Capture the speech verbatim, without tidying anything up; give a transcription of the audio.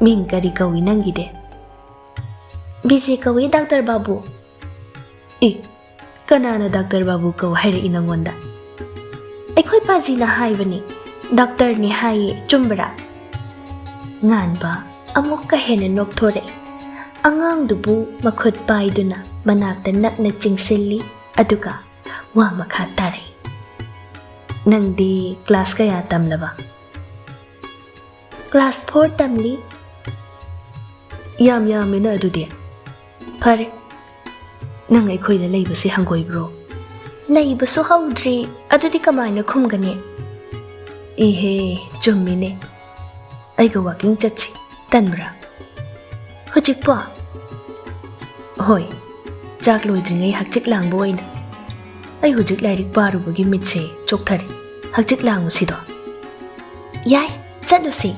ꯃꯤꯡ ꯀꯔꯤ ꯀꯧꯏ ꯅꯪꯒꯤꯗꯤ? ꯕꯤꯖꯦ ꯀꯧꯏ, ꯗꯥꯛꯇꯔ ꯕꯥꯕꯨ꯫ ꯏ, ꯀꯅꯥꯅ ꯗꯥꯛꯇꯔ ꯕꯥꯕꯨ ꯀꯧ ꯍꯥꯏꯔꯛꯏ ꯅꯪꯉꯣꯟꯗ? ꯑꯩꯈꯣꯏ ꯄꯥꯖꯤꯅ ꯍꯥꯏꯕꯅꯤ, ꯗꯥꯛꯇꯔꯅꯤ ꯍꯥꯏꯌꯦ, ꯆꯨꯝꯕ꯭ꯔꯥ? ꯉꯥꯟꯕ ꯑꯃꯨꯛꯀ ꯍꯦꯟꯅ ꯅꯣꯛꯊꯣꯔꯛꯏ꯫ ꯑꯉꯥꯡꯗꯨꯕꯨ ꯃꯈꯨꯠ ꯄꯥꯏꯗꯨꯅ ꯃꯅꯥꯛꯇ ꯅꯛꯅ ꯆꯤꯡꯁꯤꯜꯂꯤ, ꯑꯗꯨꯒ ꯋꯥ ꯃꯈꯥ ꯇꯥꯔꯛꯏ꯫ ꯅꯪꯗꯤ ꯀ꯭ꯂꯥꯁ ꯀꯌꯥ ꯇꯝꯂꯕ? Class four ꯇꯝꯂꯤ꯫ ꯌꯥꯝ ꯌꯥꯝꯃꯦꯅ ꯑꯗꯨꯗꯤ꯫ ꯐꯔꯦ, ꯅꯪ ꯑꯩꯈꯣꯏꯗ ꯂꯩꯕꯁꯤ ꯍꯪꯒꯣꯏꯕ꯭ꯔꯣ? ꯂꯩꯕꯁꯨ ꯍꯧꯗ꯭ꯔꯤ, ꯑꯗꯨꯗꯤ ꯀꯃꯥꯏꯅ ꯈꯨꯝꯒꯅꯤ? ꯏꯍꯦ, ꯆꯨꯝꯃꯤꯅꯦ꯫ ꯑꯩꯒ ꯋꯥꯀꯤꯡ ꯆꯠꯁꯤ, ꯇꯟꯕ꯭ꯔꯥ? ꯍꯧꯖꯤꯛꯄꯣ? ꯍꯣꯏ, ꯆꯥꯛ ꯂꯣꯏꯗ꯭ꯔꯤꯉꯩ ꯍꯛꯆꯤꯛ ꯂꯥꯡꯕ ꯑꯣꯏꯅ꯫ ꯑꯩ ꯍꯧꯖꯤꯛ ꯂꯥꯏꯔꯤꯛ ꯄꯥꯔꯨꯕꯒꯤ ꯃꯤꯠꯁꯦ ꯆꯣꯛꯊꯔꯦ꯫ ꯍꯛꯆꯤꯛ ꯂꯥꯡꯉꯨꯁꯤꯗꯣ꯫ ꯌꯥꯏ, ꯆꯠꯂꯨꯁꯤ꯫